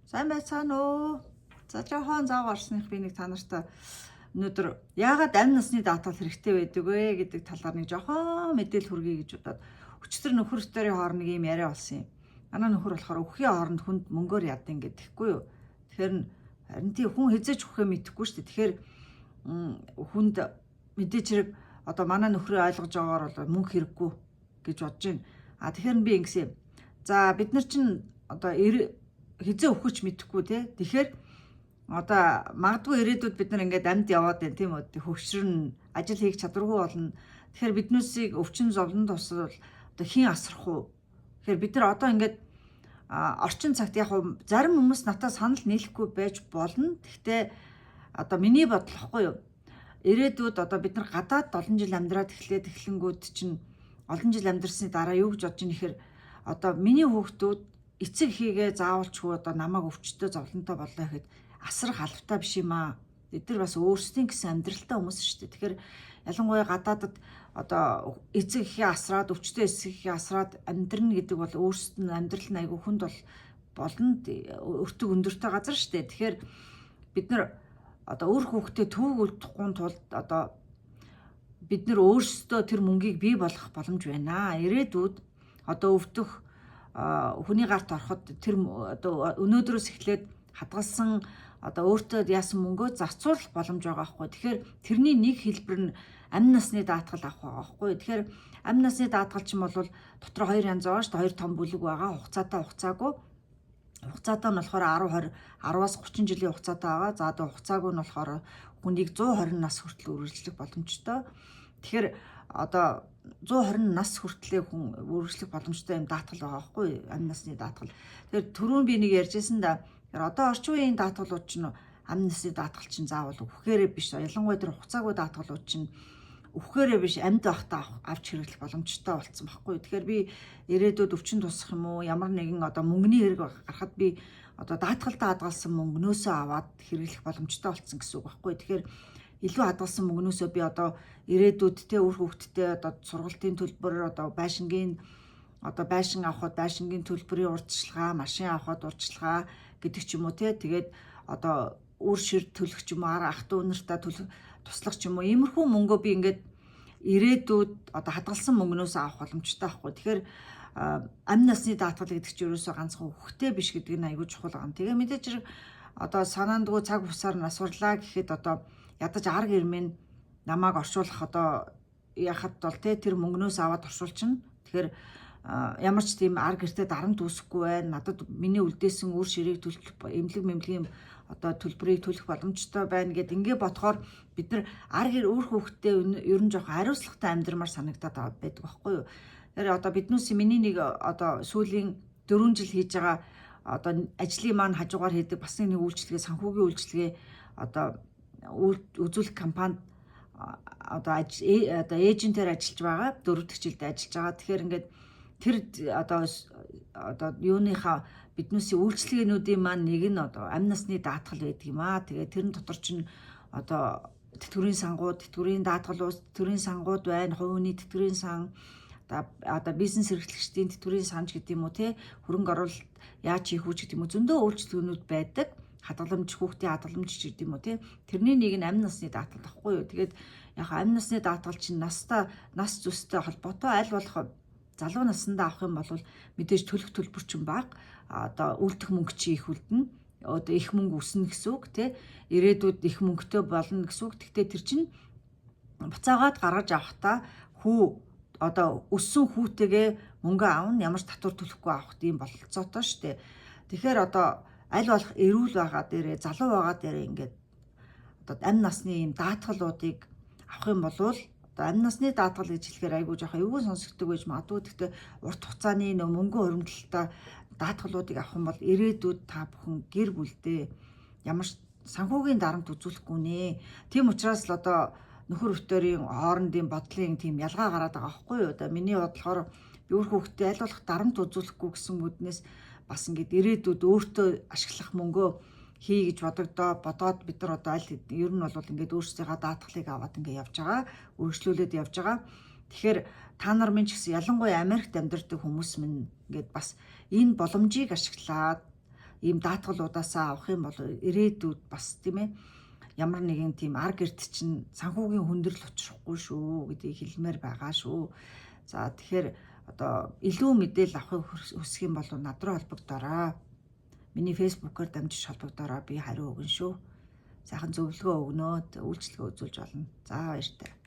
Сайн байцгаана уу? За, жоохон зав гарсных би нэг та нартай өнөөдөр яагаад амь насны даатгал хэрэгтэй байдаг вэ гэдэг талаар нэг жоохон мэдээлэл хүргэе гэж бодоод, өчигдөр нөхөр битэрийн хооронд нэг юм яриа болсон юм. Манай нөхөр болохоор үхэхийн хооронд хүнд мөнгөөр ядсан гэдэхгүй юу. Тэгэхээр харин тий, хүн хэзээ ч үхээ мэдэхгүй шүү дээ. Тэгэхээр хүнд мэдээж хэрэг одоо манай нөхрөө ойлгож байгаагаар бол мөнгө хэрэггүй гэж бодож байна. А тэгэхээр би ингэсэн юм. За, бид нар чинь одоо хэзээ үхэж мэдэхгүй те. Тэгэхээр одоо магадгүй ирээдүйд бид нар ингээд амьд яваад байна, тийм үү? Хөгшрөн, ажил хийх чадваргүй болно. Тэгэхээр биднүүсийг өвчин зовлон тусвал одоо хэн асрах уу? Тэгэхээр бид нар одоо ингээд орчин цагт яг зарим хүмүүс надад санал нийлэхгүй байж болно. Гэхдээ одоо миний бодол ихгүй юу? Ирээдүйд одоо бид нар гадаад олон жил амьдраад эхлээд эхлэнгүүд чинь олон жил амьдарсны дараа юу гэж бодож ийн гэхээр одоо миний хүүхдүүд эцэг хийгээ заавалчгүй одоо намайг өвчтөй зовлонтой боллоо гэхэд асрах алавтай биш юм аа. Бид нар бас өөрсдийн гэсэн амьдралтай хүмүүс шүү дээ. Тэгэхээр ялангуяа гадаадад одоо эцэг эхээ асраад, өвчтөй эцэг эхээ асраад амьдрна гэдэг бол өөрсдөд нь амьдрал нь айгүй хүнд бол болно, өртөг өндөртэй газар шүү дээ. Тэгэхээр бид нар одоо өөр хүүхдээ төвөг үлдэхгүй тулд одоо бид нар өөрсдөө тэр мөнгийг бий болгох боломж байна. Ирээдүйд одоо өвдөх, хүний гарт ороход тэр одоо өнөөдрөөс эхлээд хадгалсан, одоо өөртөө яасан мөнгөө зарцуулах боломж байгаа байхгүй. Тэгэхээр тэрний нэг хэлбэр нь амь насны даатгал авах байгаа байхгүй. Тэгэхээр амь насны даатгал чинь бол дотор хоёр янз байгаа шүү дээ. Хоёр том бүлэг байгаа. Хугацаатай, хугацаагүй. Хугацаатай нь болохоор 10 20, 10-аас 30 жилийн хугацаатай байгаа. За, одоо хугацаагүй нь болохоор хүнийг 120 нас хүртэл үргэлжлэх боломжтой. Тэгэхээр одоо 120 нас хүртлээ хүн үргэлжлэх боломжтой юм даатгал байгаа байхгүй, амь насны даатгал. Тэгэхээр түрүүн би нэг ярьжсэн да. Тэгэхээр одоо орчин үеийн даатгалууд чинь, амь насны даатгал чинь заавал үхэхээрээ биш. Ялангуяа тэр хугацаагүй даатгалууд чинь үхэхээрээ биш, амьд байхдаа авч хэрэглэх боломжтой болсон байхгүй. Тэгэхээр би ирээдүйд өвчин тусах юм уу, ямар нэгэн одоо мөнгөний хэрэг гарахад би одоо даатгалдаа хадгалсан мөнгнөөсөө аваад хэрэглэх боломжтой болсон гэсэн үг байхгүй. Тэгэхээр илүү хадгалсан мөнгнөөсөө би одоо ирээдүйд те үр хүүхэдтэй одоо сургалтын төлбөр, одоо байшингийн, одоо байшин авахад байшингийн төлбөрийн урьдчилгаа, машин авахад урьдчилгаа гэдэг ч юм уу те. Тэгээд одоо үр шир төлөх ч юм уу, ах дүү нартаа төлөх, туслах ч юм уу. Иймэрхүү мөнгөө би ингээд ирээдүйд одоо хадгалсан мөнгнөөс авах боломжтой байхгүй. Тэгэхээр амь насны даатгал гэдэг чинь ерөөсөө ганцхан үхэхтэй биш гэдэг нь айгүй чухал байгаа. Тэгээ мэдээж хэрэг одоо санаандгүй цаг бусаар нас барлаа гэхэд одоо ядаж арга ирмэн намайг оршуулах одоо яхад бол те тэр мөнгнөөс аваад оршуулчихна. Тэгэхээр ямар ч тийм ар гэртээ дарамт үүсэхгүй байна. Надад миний үлдээсэн үр ширийг төлөх, эмнэлэг мэмлэгийн одоо төлбөрийг төлөх боломжтой байна гэд ингээ бодохоор бид нар ар гэр, үр хүүхдтэй ер нь жоохон хариуцлагатай амьдрмаар санагдаад байдаг байхгүй юу. Тэгэхээр одоо биднээс миний нэг одоо сүүлийн 4 жил хийж байгаа одоо ажлын маань хажуугаар хийдэг бас нэг үйлчилгээ, санхүүгийн үйлчилгээ одоо үзүүлэх компанид одоо agent ээр ажиллаж байгаа. Дөрөв дэх жилд ажиллаж байгаа. Тэгэхээр ингээд тэр одоо юуныхаа биднээсийн үйлчилгээнүүдийн маань нэг нь одоо амь насны даатгал байдаг юм аа. Тэгээ тэрэн дотор чинь одоо тэтгэврийн сангууд, тэтгэврийн даатгалууд, тэтгэврийн сангууд байна, хувь хүний тэтгэврийн сан, одоо бизнес эрхлэгчдийн тэтгэврийн санч гэдэг юм уу те, хөрөнгө оруулалт яаж хийх үү гэдэг юм уу, зөндөө үйлчилгээнүүд байдаг, хадгаламж, хүүхдийн хадгаламж гэдэг юм уу те. Тэрний нэг нь амь насны даатгал байхгүй юу. Тэгээд яг амь насны даатгал чинь настай, нас зүстэй холбоотой. Аль болох залуу насндаа авах юм бол мэдээж төлөх төлбөр чинь бага, одоо үлдэх мөнгө чи их үлдэнэ, одоо их мөнгө өснө гэсэн үг те, ирээдүйд их мөнгөтэй болно гэсэн үг. Гэхдээ тэр чинь буцаагаад гаргаж авахдаа хүү, одоо өссөн хүүтэйгээ мөнгө авна, ямар ч татвар төлөхгүй авах тийм бололцоотой шүү дээ. Тэгэхээр одоо аль болох эрүүл байгаа дээрээ, залуу байгаа дээрээ ингээд одоо амь насны ийм даатгалуудыг авах юм бол одоо амь насны даатгал гэж хэлэхээр айгүй жоохон эвгүй сонсогддог байж магадгүй. Гэхдээ урт хугацааны нөө мөнгө хуримтлалтай даатгалуудыг авах юм бол ирээдүйд та бүхэн гэр бүлдээ ямар ч санхүүгийн дарамт үзүүлэхгүй нэ. Тийм учраас л одоо нөхөр битэрийн хоорондын бодлын тийм ялгаа гараад байгаа байхгүй юу? Одоо миний бодлохоор би үр хүүхдээ аль болох дарамт үзүүлэхгүй гэсэн үднээс бас ингээд ирээдүйд өөртөө ашиглах мөнгөө хий гэж бодогдоо бодоод бид нар одоо аль ер нь бол ингээд өөрсдийнхөө даатгалыг аваад ингээд явж байгаа, үргэлжлүүлээд явж байгаа. Тэгэхээр та нар минь ч гэсэн, ялангуяа Америкт амьдардаг хүмүүс минь, ингээд бас энэ боломжийг ашиглаад Ийм даатгалуудаасаа авах юм бол ирээдүйд бас, тийм ээ, ямар нэгэн тийм ар гэрт чинь санхүүгийн хүндрэл учрахгүй шүү гэдгийг хэлмээр байгаа шүү. За, тэгэхээр одоо илүү мэдээлэл авахыг хүсэх юм бол над руу холбогдоорой. Миний Facebook-оор дамжиж холбогдоорой. Би хариу өгнө шүү. Сайхан зөвлөгөө өгнөөд үйлчилгээ үзүүлж болно. За, баяртай.